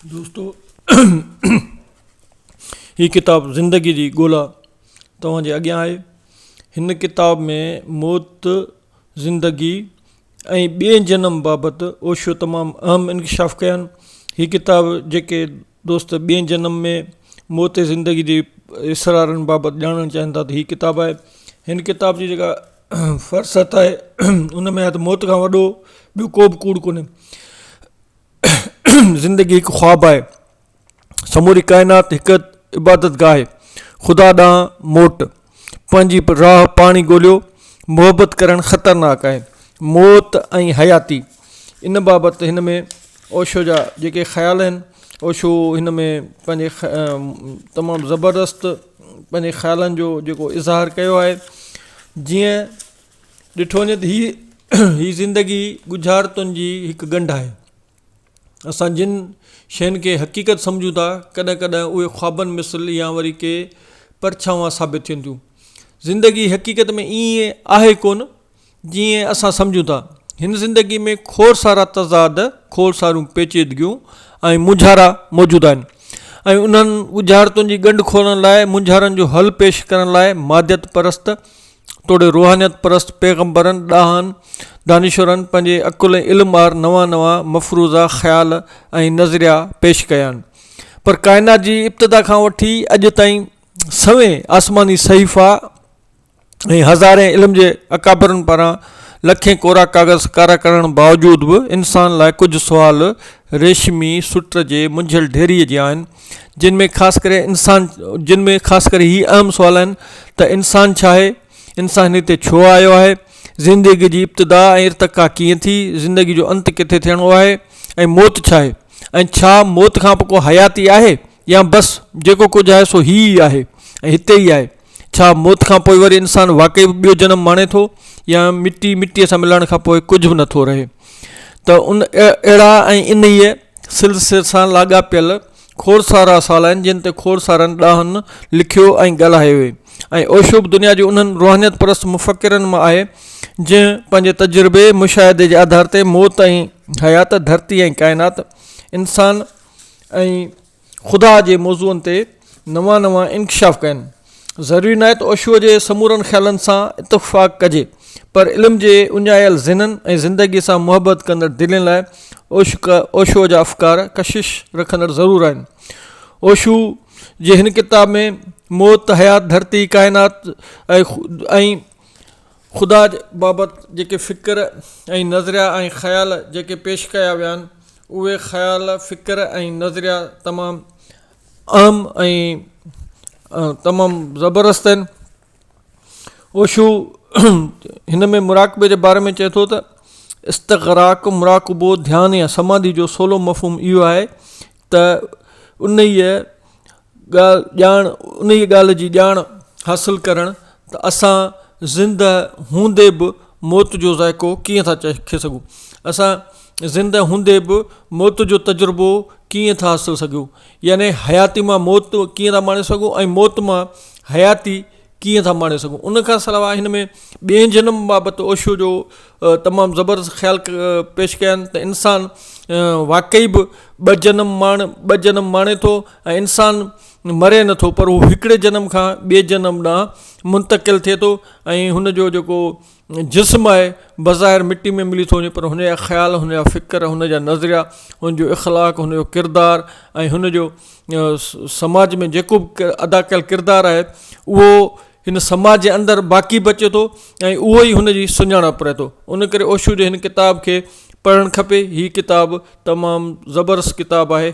دوستو هي ڪتاب زندگي جي ڳولا توهان جي اڳيان آهي. هن ڪتاب ۾ موت، زندگي ۽ ٻئي جنم بابت اوشو تمام اهم انڪشاف ڪيا آهن. هي ڪتاب جيڪي دوست ٻئي جنم ۾ موت ۽ زندگي جي اسرارن بابت ڄاڻڻ چاهين ٿا ته هي ڪتاب آهي. هن ڪتاب جي جيڪا فرصت آهي ان ۾ آهي ته موت کان وڏو ٻيو ڪو به ڪوڙ ڪونهي. زندگي هڪ خواب آهي. سموري ڪائنات هڪ عبادت گاهه آهي. خدا ڏانهن موٽ. پنهنجي راهه پاڻ ئي ڳوليو. محبت ڪرڻ خطرناڪ آهي. موت ۽ حياتي ان بابت هن ۾ اوشو جا جيڪي خيال آهن اوشو هن ۾ پنهنجي تمام زبردست پنهنجي خيالن جو جيڪو اظهار ڪيو آهي جيئن ڏٺو وڃي ته هي هي زندگي ڳجهارتن جي هڪ ڳنڍ آهي. اسان جن شين کي حقيقت سمجهون ٿا ڪڏهن ڪڏهن اهي خوابن مثل يا وري ڪي پرڇاوان ثابت ٿين ٿيون. زندگي حقيقت ۾ ائين آهي ڪونه جيئن اسان سمجهون ٿا. هن زندگي ۾ کوڙ سارا تضاد، کوڙ ساريون پيچيدگيون ۽ مونجهارا موجود آهن ۽ انهن ڳجهارتن جي ڳنڍ کولڻ لاء مونجهارن جو حل پيش ڪرڻ لاء ماديت پرست توڙي روحانيت پرست پيغمبرن، ڏاهن، دانشورن پنهنجي عقل ۽ علم آهر نوان نوان مفروضا، خيال ۽ نظريا پيش ڪيا آهن. پر ڪائنات جي ابتدا کان وٺي اڄ تائين سوين آسماني صحيفا ۽ هزارين علم جي اڪابرن پاران لکين ڪورا ڪاغذ ڪارا ڪرڻ باوجود به انسان لاء ڪجهه سوال ريشمي سٽ جي منجهيل ڍيريء جيان آهن، جن ۾ خاص ڪري انسان جن ۾ خاص ڪري هي اهم سوال آهن ته انسان ڇا آهي؟ انسان هتي ڇو آيو آهي؟ زندگي جي ابتدا ۽ ارتقا ڪيئن ٿي؟ زندگي جو انت ڪٿي ٿيڻو آهي؟ ۽ موت ڇا آهي؟ ۽ ڇا موت کان پوء ڪو حياتي آهي يا بس جيڪو ڪجهه آهي سو هي ئي آهي ۽ هتي ئي آهي؟ ڇا موت کان پوء وري انسان واقعي به ٻيو جنم ماڻي ٿو يا مٽي مٽيء سان ملڻ کان پوء ڪجهه به نٿو رهي؟ ته ان اهڙا ۽ انهيء سلسلي سان لاڳاپيل کوڙ سارا سوال آهن جن تي کوڙ سارن ڏاهن لکيو ۽ ڳالهايو اهي ۽ اوشو به دنيا جي انهن روحانيت پرست مفڪرن مان آهي جنهن پنهنجي تجربي مشاهدي جي آڌار تي موت ۽ حيات ڌرتي ۽ ڪائنات انسان ۽ خدا جي موضوعن تي نوان نوان انڪشاف ڪيا آهن. ضروري ناهي ته اوشوء جي سمورن خيالن سان اتفاق ڪجي، پر علم جي اڃايل ذهنن ۽ زندگيء سان محبت ڪندڙ دلين لاء اوشوء جا افڪار ڪشش رکندڙ ضرور آهن. اوشو جي هن ڪتاب ۾ موت، حيات، ڌرتي، ڪائنات ۽ خدا بابت جيڪي فڪر ۽ نظريا ۽ خيال جيڪي پيش ڪيا ويا آهن، اهي خيال، فڪر ۽ نظريا تمام اهم ۽ تمام زبردست آهن. اوشو هن ۾ مراقبي جي باري ۾ چئي ٿو ته استغراق، مراقبو، ڌيان يا سماڌي جو سولو مفهوم اهو آهي ته انهيء ڳالهه ڄاڻ انهيء ڳالهه جي ڄاڻ حاصل ڪرڻ ته اسان زنده هوندي به موت جو ذائقو ڪيئن ٿا چکي سگهون اسان زنده هوندي به موت جو تجربو ڪيئن ٿا حاصل سگهون يعني حياتي مان موت ڪيئن ٿا ماڻي سگهون ۽ موت مان حياتي ڪيئن ٿا ماڻي سگهون ان کان سواء هن ۾ ٻئي جنم بابت اوشو جو تمام زبردست خيال پيش ڪيا آهن ته انسان واقعي به ٻه جنم ماڻ ٻه جنم ماڻي ٿو ۽ انسان مري نٿو پر هو هڪڙي جنم کان ٻئي جنم ڏانهن منتقل ٿئي ٿو ۽ هن جو جيڪو جسم آهي بظاهر مٽي ۾ ملي ٿو وڃي پر هن جا خيال هن جا فڪر هن جا نظريا هن جو اخلاق هن جو ڪردار ۽ هن جو سماج ۾ جيڪو به ادا ڪيل ڪردار آهي اهو هن سماج جي اندر باقي بچي ٿو ۽ اهو ئي هن جي سڃاڻپ رهي ٿو ان ڪري اوشو جي هن ڪتاب کي پڙهڻ کپي هي ڪتاب تمام زبردست ڪتاب آهي.